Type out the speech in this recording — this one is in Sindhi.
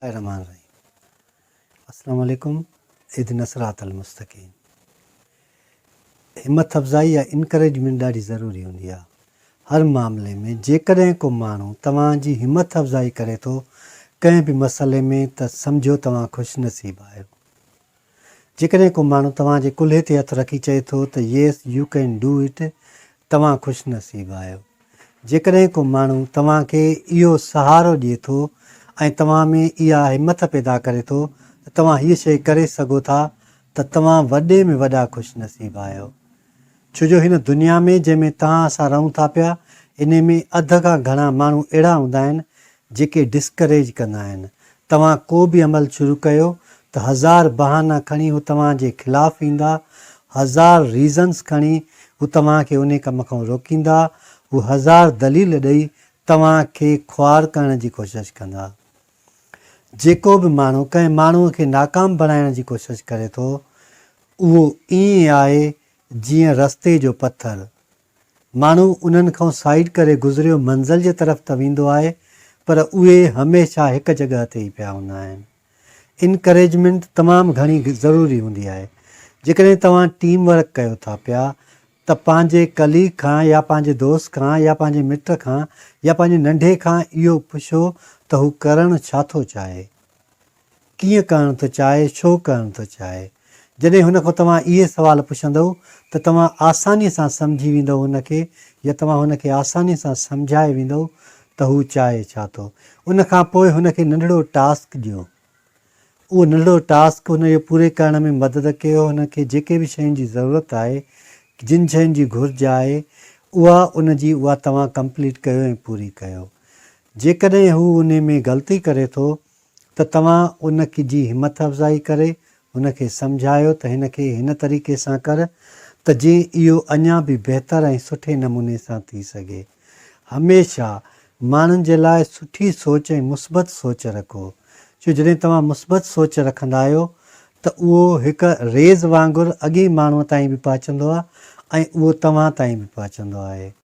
الرحمٰن الرحيم السلام عليڪم اهدنا الصراط المستقيم همٿ افزائي يا انڪريجمينٽ ڏاڍي ضروري هوندي آهي هر معاملي ۾ جيڪڏهن ڪو ماڻهو توهان جي همٿ افزائي ڪري ٿو ڪنهن به مسئلي ۾ ته سمجهو توهان خوش نصيب آهيو جيڪڏهن ڪو ماڻهو توهان جي ڪلهي تي هٿ رکي چئي ٿو ته Yes you can do it توهان خوش نصيب آهيو. جيڪڏهن ڪو ماڻهو توهان کي اهو سهارو ڏئي ٿو ۽ توهان ۾ اها همٿ پيدا ڪري ٿو ته توهان هيء شيء ڪري سگهو ٿا ته توهان وڏي ۾ وڏا خوش نصيب آهيو. ڇو جو هن دنيا ۾ جنهن ۾ توهان اسان رهون ٿا پيا انهي ۾ اڌ کان گهڻا ماڻهو اهڙا هوندا آهن جيڪي ڊسڪريج ڪندا آهن. توهان ڪو به عمل شروع ڪيو ته هزار بهانا کڻي هو توهان جي خلاف ايندا، هزار ريزنس کڻي هو توهان کي انهي ڪم کان روڪيندا، هو هزار دليل ڏئي توهان کي خوار ڪرڻ جي ڪوشش ڪندا. جيڪو به ماڻهو ڪنهن ماڻهو کي ناڪام بڻائڻ جي ڪوشش ڪري ٿو اهو ائين آهي جيئن رستي جو پٿر. ماڻهو انهن کان سائيڊ ڪري گذريو منزل جي طرف ته ويندو آهي پر اهي هميشه هڪ جڳهه تي ئي پيا هوندا آهن. انڪريجمينٽ تمام گهڻي ضروري هوندي آهي. جيڪڏهن توهان ٽيم ورڪ ڪيو ٿا پيا ته پنهنجي ڪليگ کان يا پنهنجي دوست کان يا پنهنجي مٽ کان يا پنهنجي ننڍي کان اهو پڇو ته هو ڪرڻ ڇا ٿو چاهي. ڪيئن ڪرڻ ٿو چاهي، ڇو ڪرڻ ٿو چاهي؟ جڏهن هن کان توهان اهي سوال پڇندؤ ته توهان آسانيء سان سمجهي ويندؤ هن کي يا توهان هن کي آسانيء سان سمجهائي ويندؤ ته هو چاهي ڇا ٿو. ان کان پوء هن کي ننڍڙو ٽاسڪ ڏيو. اهو ننڍڙو ٽاسڪ هن جو پوري ڪرڻ ۾ مدد ڪيو، هن کي جيڪي به شين جي ضرورت آهي، جن شين جي گهرج آهي، اها ان جي اها توهان ڪمپليٽ ڪيو ۽ پوري ڪيو. جيڪڏهن هو انهي ۾ غلطي ڪري ٿو ته توهان ان جي همٿ افزائي ڪري هن کي سمجهايو ته هن کي هن طريقي سان ڪر ته جيئن اهو اڃا به بهتر ۽ سٺي نموني سان ٿي سگهي. هميشه ماڻهن جي لاء سٺي سوچ ۽ مثبت سوچ رکو ڇو جڏهن توهان مثبت سوچ رکندا آهيو ته اهو هڪ ريز وانگر اڳئين ماڻهو تائين به پهچندو آهي ۽ اهو توهان تائين به پهچندو آهي.